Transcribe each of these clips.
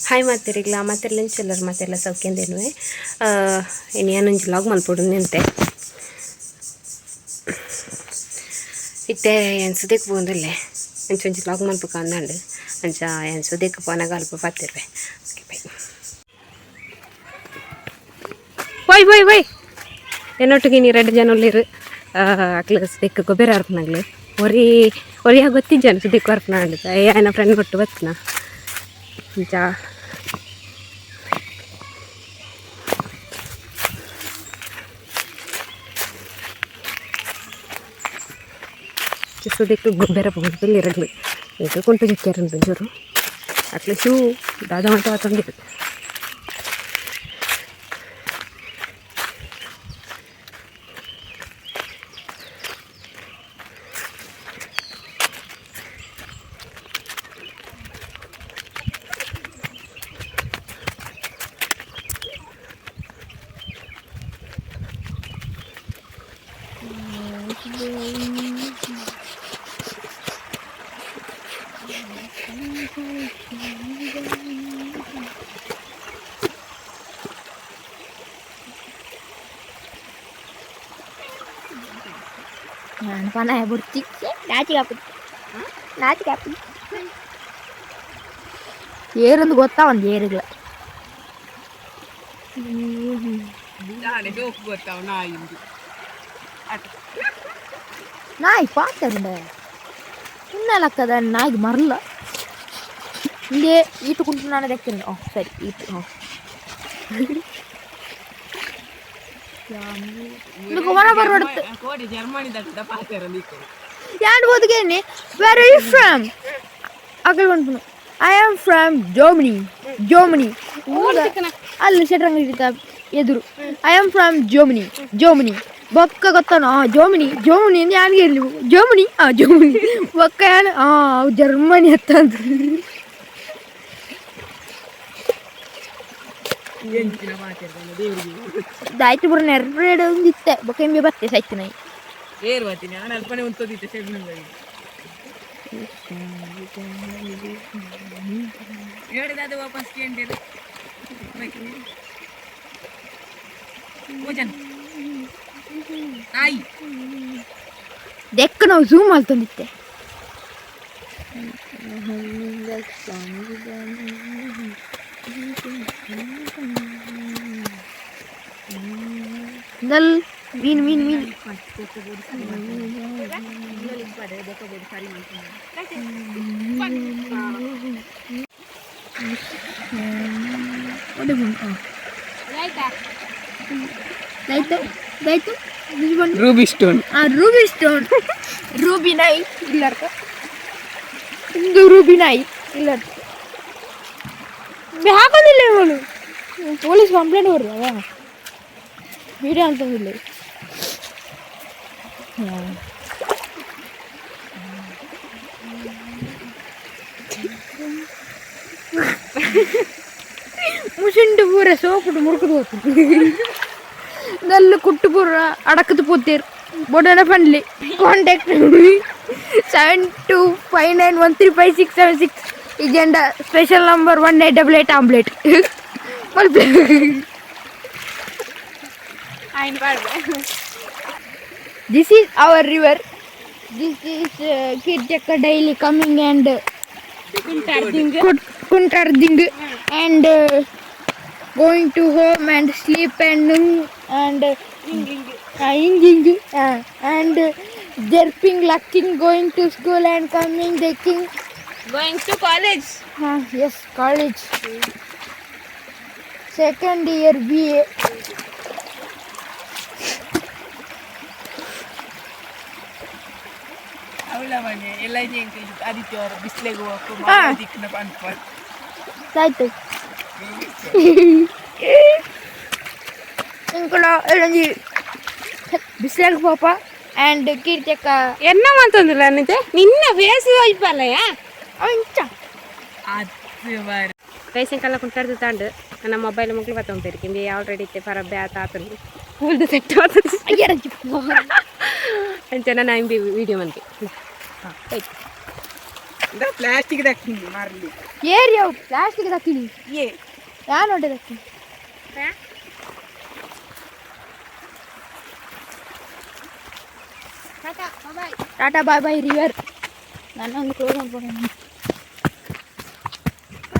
Hi ಮಾತೆರಿಗ್ಲ ಮಾತೆರ್ಲ ಎಂಚುಲ್ಲರ್ ಮಾತೆರ್ಲ ಸೌಖ್ಯಂದೇನುವೆ ಇನಿ ಯಾನೊಂಜಿ ಲಾಗ್ ಮಲ್ಪೊಡು ನೆಂತೆ ಇತ್ತೆ ಯಾನ್ ಸುದೆಕ್ ಪೋವೊಂದುಲ್ಲೆ ಅಂಚ ಒಂಜಿ ಲಾಗ್ ಮಲ್ಪುಕ ಅಂದಂಡು ಅಂಚ ಯಾನ್ ಸುದೆಕ್ ಪೋನಗ ಅಲ್ಪ ಪಾತೆರುವೆ. ಓಕೆ ಬೈ. Y Y Y ಎನ್ನೊಟ್ಟಿಗೆ ಇನಿ ರಡ್ಡ್ ಜನ ಉಲ್ಲೆರ್. ಅಕ್ಲು ಸುದೆಕ್ ಗೊಬ್ಬರ ಅರ್ಪುನಗ್ಲು ಒರಿ ಒರಿಯ ಗೊತ್ತಿಜ್ಜಾನ ಸುದೆಕ್ ಬರ್ಪುನ ಆಯನ ಫ್ರೆಂಡ್ ಒಟ್ಟು ಬತ್ತಿನ ಅಂಚ ಸುದೆಕ್ ಗೊಬ್ಬರ ಪೋವೊಂದುಲ್ಲೆರ್ ಅಕ್ಲು ಎಂಕ್ ಕುಂಟು ಜಕ್ಕೆರೆ ಒಂಚೂರು ಅಕ್ಲು ಶೂ ದಾದ ಮಾತ ಪತೊಂದೆರ್. ഞാൻ ಪನಾಯ ಬುಡ್ತಿ ನಾಚಿಗೆ ಹಾಪುದು ನಾಚಿಗೆ ಹಾಪುದು ಏರೊಂದು ಗೊತ್ತಾ ಒಂದು ಏರುಗಳ ನಾಯಿ ಪಾತರುಂಡ ಇನ್ನಲಕ್ಕದ ನಾಯಿಗೆ ಮರಲ್ಲ ಇಂದೇ ಈಟು ಕುಂಟು ನಾನು ದೆಕ್ಕಿನ. ಓ ಸರಿ ಈಟು. ಹಾಂ ನಿಮಗೆ ಒಣ ಬರೋಡುತ್ತೆ. ಕೋಡೆ ಜರ್ಮನಿ ದಟ್ಟ ಪಾತೆರ. ಯಾನ್ ಬೋದುಗೇನೆ where are you from ಅಗಲ್ ಪನ್ಪುನು. I am from Germany, Germany. ಅಲ್ಲಿ ಶೆಟ್ರಂಗ ಹಿಡಿತ ಎದುರು. I am from Germany, Germany. ಬೊಕ್ಕ ಗೊತ್ತಾನ ಜರ್ಮನಿ ಜರ್ಮನಿ ಅಂತ ಯಾನಿಗೆ ಇರಲಿ ಜರ್ಮನಿ. ಆ ಜರ್ಮನಿ ಬೊಕ್ಕ ಯಾನ್ ಆ ಅವು ಜರ್ಮನಿ ಅತ್ತ ಅಂತ. ಎಂಚಿನ ಪಾತೆರ ದೇವರಿಗೆ. ದಾಯ್ತು ಪೂರ ನೆರ್ರೇಡ್ ಒಂದು ಇತ್ತೆ ಬೊಕ್ಕ ಎಂಬೆ ಬತ್ತೆ ಸೈತು ನಾಯಿ. ಏರು ಬತ್ತೀನಿ ನಾನು ಅಲ್ಪನೆ ಉಂತದಿತ್ತೆ ಶೆಡ್ನಂಗಡಿ ಹೇಳಿದ ವಾಪಸ್ ಕೇಂದ್ರ ಭೋಜನ ನಾಯಿ. ದೆಕ್ಕ ನಾವು ಝೂಮ್ ಮಲ್ತೊಂದಿತ್ತೆ. ದಲ್ ಮೀನು ಮೀನು ಮೀನು. ಆಯ್ತು ಆಯ್ತು. Ruby stone. ಆ Ruby stone, Ruby ನಾಯಿ ಇಲ್ಲ. ಇದು ರೂಬಿ ನಾಯಿ ಇಲ್ಲ. ಹಾಕೋದಿಲ್ಲ ಇವಳು. ಪೊಲೀಸ್ ಕಂಪ್ಲೇಂಟ್ ಬರ್ರಿ. ವಿಡಿಯೋ ಅಂತಂದಿಲ್ಲ. ಮುಸುಂಡು ಪೂರ ಸೋಪುಡು ಮುರುಕುದು ಹೋಗ್ತದೆ. ನಲ್ಲು ಕುಟ್ಟು ಪೂರ ಅಡಕದು ಪೋತೇರು. ಬೊಡನ ಪನ್ಲಿ contact 7259135676 ಇಜೆಂಡ special number 1888 omelette. This is our river. This is Kirchakka daily coming and Kuntarding and going to home and sleep and and inging and jerping, lucking, going to school and coming, taking. Going to college. Yes, college. Second year BA. ಅವಳ ಮನೆ ಎಲ್ಲ ಆದಿತ್ಯವಾರ ಬಿಸಿಲೆಗೆ ಹೋಗು ದಿಕ್ಕಿನ ಪನ್ಪ. ಆಯ್ತು. ಇಂಕುಲ ಎಲ್ಲೊಂಜಿ ಬಿಸಿಲಾಗ ಪಾಪ and ಕೀರ್ತಿಯಕ್ಕ. ಎನ್ನ ಮಾತೊಂದಿಲ್ಲ ಅನ್ನಿತೆ ನಿನ್ನ ಫೇಸ್ ಇಪ್ಪಲ್ಲಯ್ಯ. ಅಂಚ. ಅದು ಬಾರ. ಕೈಸಂಕಲ್ಲ ಕುಂಟಾಡ್ದು ತಾಂಡು ನನ್ನ ಮೊಬೈಲ್ ಮುಗ್ಲು ಬತ್ತೊಂಪೇರು ಕಿಂಬಿ ಆಲ್ರೆಡಿ ಇತ್ತೆ ಪರ ಬ್ಯಾತ್ ಆತನು ಕೂಲ್ದು ಸೆಟ್ ಆತದೆ. ಅಯ್ಯರ. ಅಂಚ ನಾನು ಇಂಬಿ ವಿಡಿಯೋ ಮನ್ಪಿ. ಪ್ಲಾಸ್ಟಿಕ್ ದಕ್ಕಿನಿ ಮಾರ್ಲಿ. ಏರಿಯಾ ಪ್ಲಾಸ್ಟಿಕ್ ದಕ್ಕಿನಿ. ಏ. ಯಾನ್ ಹೊಟ್ಟೆ ದಕ್ಕಿನಿ. Tata bye bye river. ನನ್ನ ಒಂದು ಕ್ಲೋಸ್ ಮಾಡ್ಕೊಂಡು.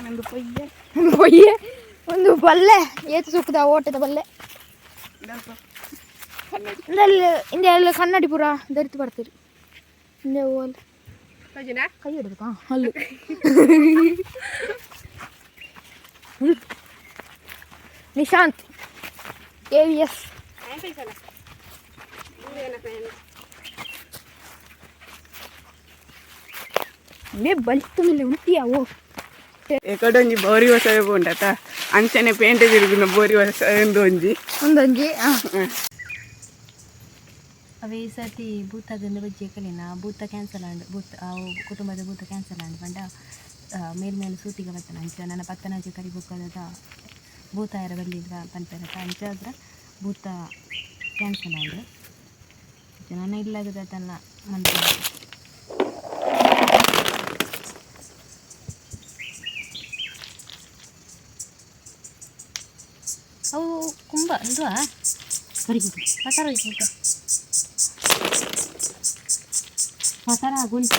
ನಂದು ಪೊಯ್ಯ. ಪೊಯ್ಯೆ ಒಂದು ಬಲ್ಲೆ ಏತು ಸುಕ್ಕದ ಓಟದ ಬಲ್ಲೆ. ಇಂದಲ್ಲಿ ಹಿಂದೆ ಎಲ್ಲ ಕನ್ನಡಿ ಪೂರ ಧರಿತು ಬರ್ತೀರಿ ಹಿಂದೆ ಹೋಗಲ್ಲ. ಕೈ ಹಿಡ್ಬೇಕಾ ಅಲ್ಲಿ? ನಿಶಾಂತ್ ಎ ವಿ ಎಸ್. ಮೇ ಬಲ್ತು ಮೇಲೆ ಉಂಟಿಯಾವೋ. ಎಕಡೊಂಜಿ ಬೋರಿ ಹೊಸ ಉಂಡತ ಅಂಚನೆ ಪೇಂಟೆ ತಿರುಗುನ ಬೋರಿ ಹೊಸ ಒಂದು ಒಂಜಿ. ಒಂದೊಂಜಿ ಹಾಂ. ಅವೇ ಈ ಸರ್ತಿ ಭೂತದಿಂದ ಬಜ್ಜಿ ಕಲಿನ ಭೂತ ಕ್ಯಾನ್ಸಲ್ ಆಂಡ್ ಭೂತ ಅವು ಕುಟುಂಬದ ಭೂತ ಕ್ಯಾನ್ಸಲ್ ಆಂಡ್ ಪಂಡ ಮೇಲ್ ಮೇಲೆ ಸೂತಿಗೆ ಬತ್ತನ ಅಂಚ ನನ್ನ ಪತ್ತನಾಜೆ ಕರಿ ಬುಕ್ಕದ ಭೂತ ಯಾರ ಬಲ್ಲಿದ್ರ ಪನ್ಪೆರತ ಅಂಚ ಆದ್ರ ಭೂತ ಕ್ಯಾನ್ಸಲ್ ಆಂಡ್ ನನ್ನ ಇಲ್ಲಾಗದ ತನ್ನ ಮನ್ಪೆ. ಅವು ಕುಂಬ ಇಂದುವಾ ಪತರ ಪತರ ಗುಂಟು.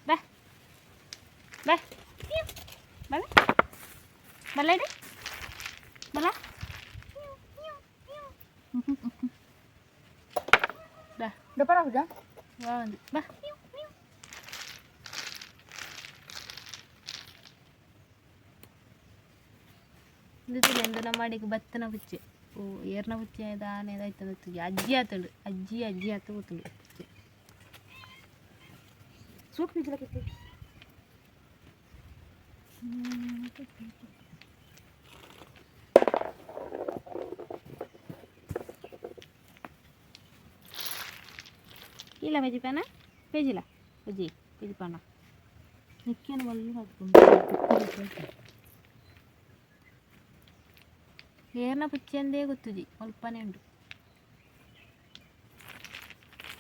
ಬಾ ಬಾ ಬಲ ಬಲ ಇಡು ಬಲ ಬಾ. ಡಬ್ಬರ ಹುಜಾ. ಬಾ ಒಂದು ಬಾ. ಎಂದನ ಮಾಡಿಗೆ ಬತ್ತನ ಬುಚ್ಚೆ ಓ ಏರ್ನ ಬುಚ್ಚೆ ದಾನೆ ಆಯ್ತದ. ಅಜ್ಜಿ ಆತಂಡು ಅಜ್ಜಿ ಅಜ್ಜಿ ಆತ ಗೊತ್ತುಂಡು ಬುಚ್ಚೆ. ಸೂಟ್ ಬೀಜಲಕ್ಕೆ. ಇಲ್ಲ ವೆಜಿಪಾನ ಪೇಜಿಲ್ಲ ಬಜ್ಜಿ ಪೇಜಿಪಾನ ನಿಕ್ಕೇನು ಒಳ್ಳೆ ಏರ್ನ ಪುಚ್ಚೆಂದೇ ಗೊತ್ತುಜಿ ಅಲ್ಪನೇ ಉಂಟು.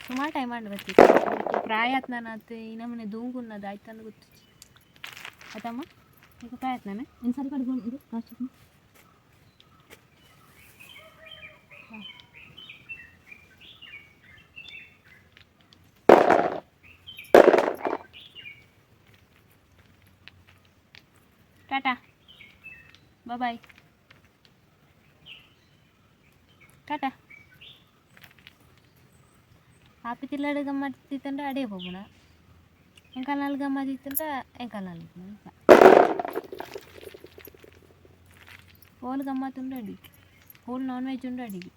ಸುಮಾರು ಟೈಮ್ ಆಂಡ್ ಬತ್ತಿ ಪ್ರಾಯ ಆತ್ ನಾನು ಆತು ಈ ನಮ್ಮನೆ ದೂಂಗುನ್ನದು ಆಯ್ತಂದು ಗೊತ್ತುಜಿ ಆತಮ್ಮ ಈಗ ಪ್ರಾಯ ಆತ್ ನಾನು. ಒಂದ್ಸರಿ ಕಡ್ಕೊಂಡು ಪ್ಲಾಸ್ಟಿಕ್. ಟಾಟಾ ಬಾಯ್ ಟಾಟಾ. ಆಪಿ ತಿಲ್ಲಾಡು ಗಮ್ಮತ್ತಿತ್ತಂದ್ರೆ ಅಡೇ ಹೋಗೋಣ ಎಂಕಲ್ನಾಲ್ ಗಮ್ಮತ್ತಿತ್ತಂದ್ರೆ ಎಂಕಲ್ನಾಲ್ ಹೋಲ್ ಗಮ್ಮತ್ತುಂಡು ಅಡಿಗೆ ಹೋಲ್ ನಾನ್ ವೆಜ್ ಉಂಡು ಅಡಿಗೆ.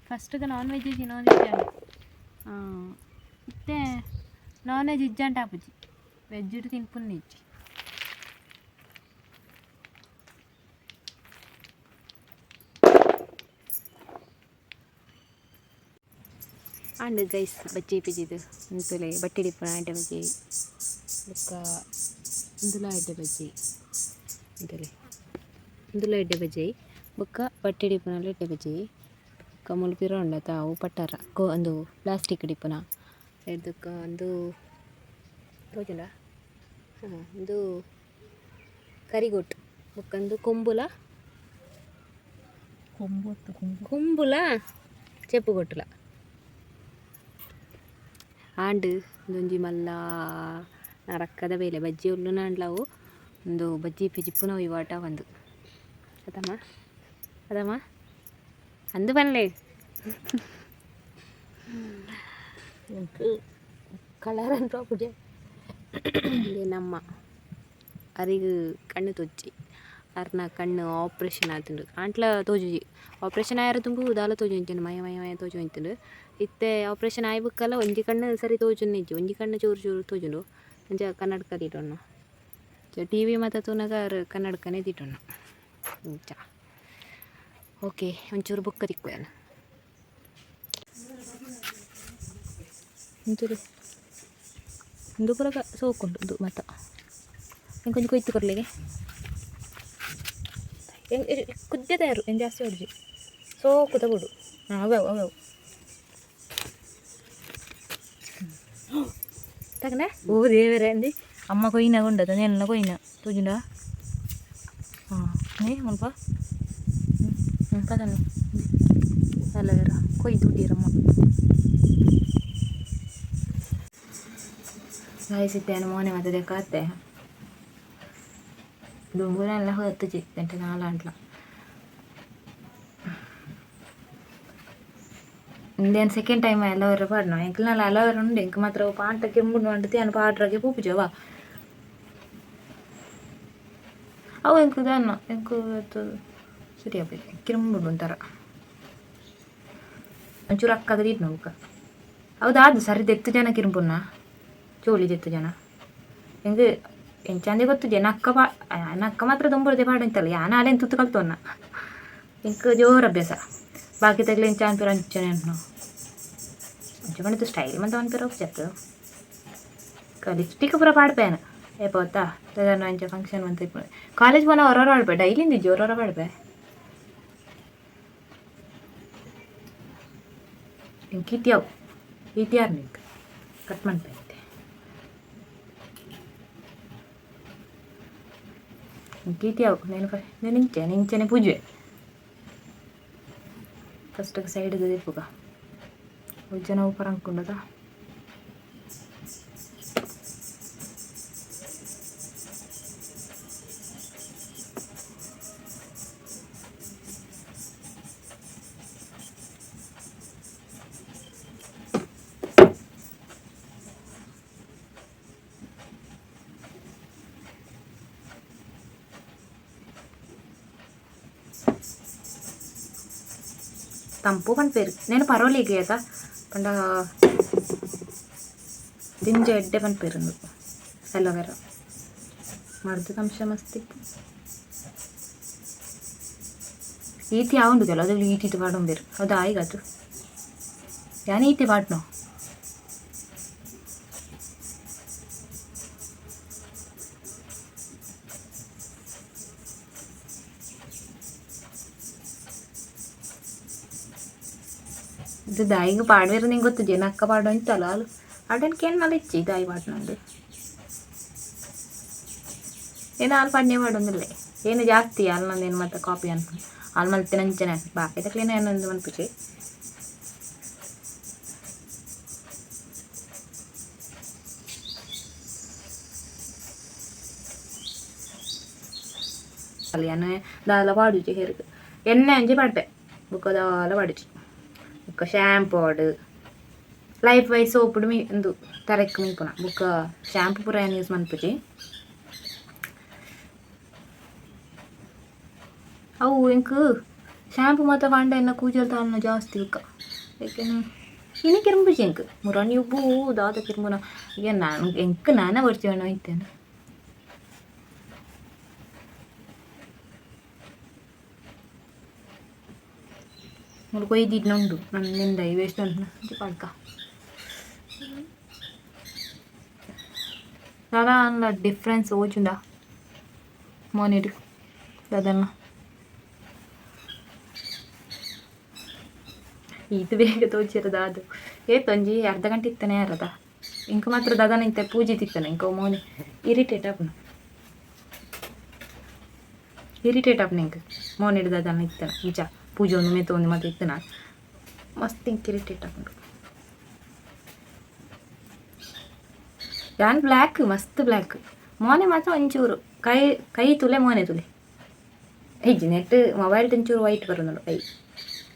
ಫಸ್ಟ್ಗೆ ನಾನ್ ವೆಜ್ ತಿನ್ನೋದಿದ್ದಾನೆ ಇತ್ತೆ ನಾನ್ ವೆಜ್ ಇಜ್ಜಂಟ ಆಪುಜಿ ವೆಜ್ ತಿನ್ಪುನ್ನ ಇಜ್ಜಿ. ಆಂಡ್ ಗೈಸ್ ಬಜ್ಜಿ ಪಿಜಿದು ಅಂತಲೇ ಬಟ್ಟಿ ಡಿಪ್ಪುನ ಎಡ್ಡೆ ಬಜ್ಜಿ ಬೊಕ್ಕ ಇಂದುಲ ಎಡ್ಡೆ ಬಜ್ಜಿ ಅಂತಲೇ ಇಂದುಲ ಎಡ್ಡೆ ಬಜ್ಜಿ ಬೊಕ್ಕ ಬಟ್ಟಿ ಡಿಪ್ಪುನಲ ಎಡ್ಡೆ ಬಜ್ಜಿ ಬೊಕ್ಕ ಮುಲು ಪಿರ ಉಂಡತ ಅವು ಪಟ್ಟಾರ ಕೋ ಒಂದು ಪ್ಲಾಸ್ಟಿಕ್ ಡಿಪ್ಪುನ ಎಡ್ದಕ್ಕ ಒಂದು ತೋಜುಂಡ ಹಾಂ ಉಂದು ಕರಿಗೊಟ್ಟು ಬೊಕ್ಕ ಕೊಂಬುಲ ಕೊಂಬುಲ ಚೆಪ್ಪುಗೊಟ್ಟುಲ ಆಂಡ್ ಉಂದೊಂಜಿ ಮಲ್ಲ ನರಕ್ಕದ ಬೇಲೆ ಬಜ್ಜಿ ಉಲ್ಲುನಾಂಡ್ಲವು ಉಂದು ಬಜ್ಜಿ ಪಿಜಿಪ್ಪುನವು ಇವಾಟ ಒಂದು ಅದಮ್ಮ ಅದಮ್ಮ ಅಂದು ಪನ್ಲೆ ಕಲರ್ ಅಂತ ಪೂಜೆ ನಮ್ಮ ಅರಿಗ್ ಕಣ್ಣು ತೊಜ್ಜಿ ಅರ್ನ ಕಣ್ಣು ಆಪ್ರೇಷನ್ ಆತುಂಡು ಆಂಟ್ಲ ತೋಜುಜಿ ಆಪ್ರೇಷನ್ ಆಯರ ತುಂಬು ದಾಲ ತೋಜೊಂಚಿಂಡು ಮಯ ಮಯ ಮಯ ತೋಜೊಂತುಂಡು ಇತ್ತೆ ಆಪ್ರೇಷನ್ ಆಯಿ ಬುಕ್ಕಲ ಒಂಜಿ ಕಣ್ಣು ಸರಿ ತೋಜೊಂದಿಜ್ಜಿ ಒಂಜಿ ಕಣ್ಣು ಚೂರು ಚೂರು ತೋಜುಂಡು ಅಂಚ ಕನ್ನಡಕ ದೀಡೊನ್ನ ಟಿ ವಿ ಮಾತ ತೂನಗ ಅರ್ ಕನ್ನಡಕನೇ ದೀಡೊನ್ನ ಇಂಚ ಓಕೆ ಒಂಚೂರು ಬೊಕ್ಕ ತಿಕ್ಕುವೆನ್ ಒಂಚೂರು ಉಂದು ಪೂರ ಸೋಕುಂಡು ಉಂದು ಮಾತ ಎಂಕೊಂಜಿ ಕೊಯ್ತು ಕೊರ್ಲೆಗೆ ಕುದ್ದೆ ತಯಾರು ಏನು ಜಾಸ್ತಿ ಹೊಡ್ಜಿ ಸೋಕುದ ಬುಡು ಹಾಂ ಅವೇ ಅವೇ ತಗನೆ ಓ ದೇವರೇ ಅಂದಿ ಅಮ್ಮ ಕೊಯ್ನ ಕೊಂಡದ ನೆಲ್ಲ ಕೊಯ್ನ ತೋಜುಂಡ ಹಾಂ ನೇ ಮುಲ್ಪ ಹ್ಞೂ ಪದನೆ ಅಲ್ಲವೇರ ಕೊಯ್ದು ಉಡ್ಡಿರಮ್ಮ ಗಾಯಿಸಿದ್ದೇನೆ ಮೋನೆ ಮತ್ತೆ ದೆಕ್ಕಾತೆ ದುಂಬುನೆಲ್ಲ ಹೊತ್ತುಜಿ ಗಂಟೆ ನಾಲಾಂಟ್ಲ ಇಂದೇನು ಸೆಕೆಂಡ್ ಟೈಮ್ ಅಲೋವೆರಾ ಪಾಡ್ನ ಎಂಕ್ಲನಾಲ ಅಲೋವೆರಾ ಉಂಡು ಎಂಕ್ ಮಾತ್ರ ಪಾಂಟ ಕೆಂಬುಂಡು ಅಂಟು ಯಾನ್ ಪಾಡ್ರಗೆ ಪೂಪುಜವ ಅವು ಎಂಕ್ ದಾನ್ನ ಎಂಕ್ ಸರಿ ಕಿರುಂಬುಂಡು ಒಂಥರ ಒಂಚೂರು ಅಕ್ಕಾಗ ದೀಡ್ನ ಬುಕ್ಕ ಹೌದಾದು ಸರಿ ದೆತ್ತು ಜನ ಕಿರುಂಬುನ್ನ ಚೋಳಿ ದೆತ್ತು ಜನ ಎಂಕ್ ಎಂಚಂದೆ ಗೊತ್ತುಜೆ ನಕ್ಕ ಪಾ ನಕ್ಕ ಮಾತ್ರ ದುಂಬುರ್ದೆ ಪಾಡಂತಲ್ಲ ಯಾನ್ ಆಲೆನ್ ತುತ್ತು ಕಲ್ತೊನ್ನ ಎಂಕ್ ಜೋರು ಅಭ್ಯಾಸ ಬಾಕಿ ತಗ್ಲೆ ಎಂಚ ಅನ್ಪಿರ ಅಂಚನೆ ಅಂಟ್ನು ಅಂಚ ಪಂಡಿತು ಸ್ಟೈಲ್ ಮಂತ ಅನ್ಪಿರ ಒಪ್ಜತ್ತು ಲಿಪ್ಸ್ಟಿಕ್ ಪೂರ ಪಾಡ್ಪೇನ ಏಪ ಗೊತ್ತಾ ಅಂಚ ಫಂಕ್ಷನ್ ಮಂತ ಕಾಲೇಜ್ ಪೋನ ಹೊರೊರ ಪಾಡ್ಪೆ ಡೈಲಿ ಇಂದಿಜ್ಜಿ ಹೊರೊರ ಪಾಡ್ಪೆ ಎಂಕ್ ಈತಿ ಅವು ಈತಿ ಯಾರು ನಿಂಕ್ ಕಟ್ ಮನ್ಪೆ ಇತ್ತೆ ಎಂಕ್ ಈತಿ ಅವು నేను నేను ಇಂಚೆ ಇಂಚೆನೆ ಪೂಜೆ ಫಸ್ಟ್ ಸೈಡ್ ದೀಪುಗ ಜನ ಉಪರ ಅಂಕೊಂಡದ ತಂಪು ಪನ್ಪೇರು నేను ಪರೋಲಿಗೆ ಆತ ಪಂಡ ದಿಂಜ ಎಡ್ಡೆ ಪನ್ಪೇರು ಉಂದು ಅಲೋವೆರಾ ಮರ್ದು ಅಂಶ ಮಸ್ತ್ ಇಪ್ಪು ಈತಿ ಆವುಂಡುದಲ್ಲ ಅದು ಈಟಿತು ಪಾಡೊಂಬೇರು ಅದು ಆಯಿಗತ್ತು ಯಾನ್ ಈತಿ ಪಾಡ್ನೋ ಇದು ದಾಯಿಗೆ ಪಾಡ್ವೇರು ನಿಂಗೆ ಗೊತ್ತಿದೆ ನಕ್ಕ ಪಾಡು ಅಂತಲ್ಲ ಅಲ್ಲ ಅಡನ್ಕೆ ಏನು ಇಚ್ಚಿ ದಾಯಿ ಪಾಡ್ನಂದು ಏನು ಹಾಲು ಪಾಡ್ನೆ ಮಾಡೋದಿಲ್ಲ ಏನು ಜಾಸ್ತಿ ಹಾಲು ನಂದೇನು ಮತ್ತೆ ಕಾಪಿ ಅನ್ಕೊಂಡು ಹಾಲು ಮಲ್ತಿನ ಅಂಚನೆ ಬಾಕಿ ತಕ್ಲೇನೆ ಏನೊಂದು ಮನ್ಪುಜಿ ಅಲ್ಲಿ ಯಾನ್ ದಾಲ ಪಾಡುಜಿ ಹೇರ್ಗ್ ಎಣ್ಣೆ ಅಂಚಿ ಪಾಡ್ಪೆ ಬೊಕ್ಕ ದಾಲ ಪಾಡುಜಿ ಬೊಕ್ಕ ಶ್ಯಾಂಪು ಆಡ್ ಲೈಫ್ ವೈ ಸೋಪುಡು ಮೀ ಉಂದು ತರೆಕ್ ಮೀಪುನ ಬೊಕ್ಕ ಶ್ಯಾಂಪು ಪೂರ ಯಾನ್ ಯೂಸ್ ಮನ್ಪುಜಿ ಅವು ಎಂಕ್ ಶ್ಯಾಂಪು ಮಾತ ಪಾಂಡ ಎನ್ನ ಕೂಜಲ್ ತಾಲ್ನ ಜಾಸ್ತಿ ಬೊಕ್ಕ ಏಕೆನ ಇನಿ ಕಿರ್ಂಬುಜಿ ಎಂಕ್ ಮುರಾನಿ ಉಬ್ಬು ದಾದ ಕಿರ್ಂಬುನ ಈಗ ನಾನು ಎಂಕ್ ನಾನ ಬರ್ತೀವಣ್ಣ ಇತ್ತೇನೆ. ಮೂಲು ಕೊಯ್ದಿಡ್ನ ಉಂಡು ನನ್ನ ನಿಂದ ಈ ವೇಸ್ಟ್ ಉಂಟು ಪಡ್ಕ ದಾದ ಅಲ್ಲ ಡಿಫ್ರೆನ್ಸ್ ಓಜುಂಡ ಮೋನಿಡ್ ದಾದನ್ನ ಇದು ಬೇಗ ತೋಚಿರದ ಅದು ಏತೊಂಜಿ ಅರ್ಧ ಗಂಟೆ ಇತ್ತನೇ ಅರ್ಧ ಇಂಕ ಮಾತ್ರ ದಾದನ ಇಂತ ಪೂಜೆ ತಿತ್ತನೆ ಇಂಕ ಮೋನೆ ಇರಿಟೇಟ್ ಆಪುನ ಇರಿಟೇಟ್ ಆಪುನ ಇಂಕ ಮೋನಿಡ್ ದಾದನ ಇತ್ತನ ಇಂಚ ಪೂಜೆ ಒಂದು ಮೇತ ಒಂದು ಮತ್ತೆ ಇತ್ತನ ಮಸ್ತ್ ಇಂಕ ಇರಿಟೇಟ್ ಆಪುಂಡು. ಯಾನ್ ಬ್ಲ್ಯಾಕ್ ಮಸ್ತ್ ಬ್ಲ್ಯಾಕ್ ಮೋನೆ ಮಾತ್ರ ಒಂಚೂರು ಕೈ ಕೈ ತುಲೆ ಮೋನೆ ತುಲೆ ಇಜ್ಜಿ ನೆಟ್ ಮೊಬೈಲ್ ಒಂಚೂರು ವೈಟ್ ಬರೋದು ಕೈ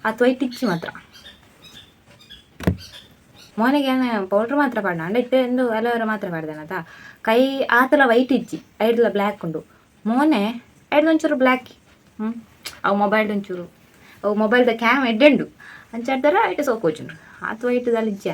ಆತು ವೈಟ್ ಇಚ್ಚಿ ಮಾತ್ರ. ಮೋನೆಗೆ ಪೌಡ್ರ್ ಮಾತ್ರ ಪಾಡ್ನ ಅಂಡ ಇತ್ತೆ ಎಂದು ಅಲೋವೆರಾ ಮಾತ್ರ ಪಾಡ್ದೆನತ ಕೈ ಆತಲ ವೈಟ್ ಇಜ್ಜಿ ಐಡ್ಲ ಬ್ಲ್ಯಾಕ್ ಉಂಡು ಮೋನೆ ಐಡ್ಲ ಒಂಚೂರು ಬ್ಲ್ಯಾಕ್. ಹ್ಞೂ ಅವು ಮೊಬೈಲ್ ಒಂಚೂರು ಅವು ಮೊಬೈಲ್ದ ಕ್ಯಾಮ್ ಎಡ್ಡೆಂಡು ಅಂಚಾಡ್ದಾರ ಐಟ್ ಸೋಕೋಚುಂಡು ಆತು ವೈಟ್ ದಾಲ ಇಜ್ಜಿ.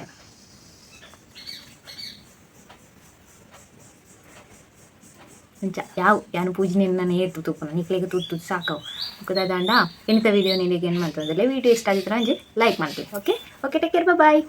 ಅಂಚ ಯಾವ ಯಾನು ಪೂಜೆ ನಾನು ಏತು ತೂಪುನ ನಿಕ್ಲೆಗ್ ತೂತು ಸಾಕವು ಬೊಕ ದಾಂಡ ಎನಿತ ವಿಡಿಯೋ ನಿಲಿಗೆ ಏನು ಮಾಡ್ತಂದ್ರೆ ವಿಡಿಯೋ ಇಷ್ಟ ಆಗಿದ್ರೆ ಅಂಜಿ ಲೈಕ್ ಮಾಡ್ತೀವಿ. Okay okay, take care, bye.